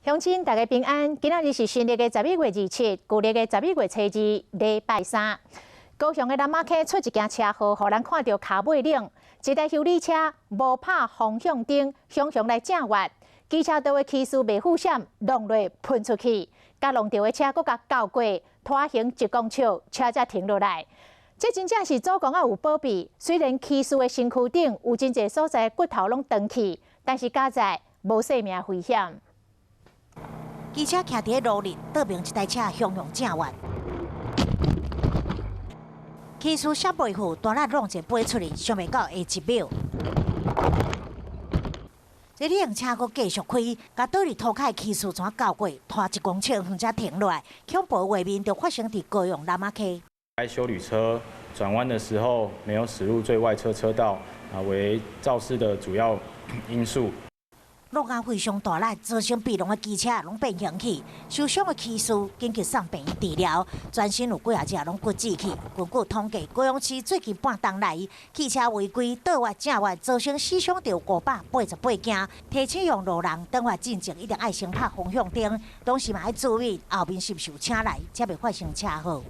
鄉親大家平安，今仔日是新曆的11月27，舊曆的11月初二，禮拜三。高雄的南馬溪出一件車禍，予人看著跤尾冷。一台修理車無拍方向燈，雄雄來正越，機車道的騎士袂負險，弄落噴出去，共撞著的車閣共鉤過，拖行一公尺，車才停落來。這真正是祖公仔有保庇，雖然騎士的身軀頂有真濟所在骨頭攏斷去，但是佳哉無性命危險。機車徛佇路裡，倒爿一台車雄雄正越，騎士閃袂赴，大力挵一飛出去，想袂到下一秒，這輛車閣繼續開，共倒佇塗跤的騎士怎鉤過，拖一公尺遠才停落來。恐怖畫面就發生佇高雄南仔溪。該休旅車轉彎的時候沒有駛入最外側車道，啊，為肇事的主要因素。路壓非常大力，造成被撞的機車攏變形去，受傷的騎士緊急送病院治療，全身有幾仔隻攏骨折去。根據統計，高雄市最近半冬來，汽車違規倒彎正彎，造成死傷著588件。提醒用路人轉彎進前一定愛先拍方向燈，同時嘛愛注意後面是毋是有車來，才袂發生車禍。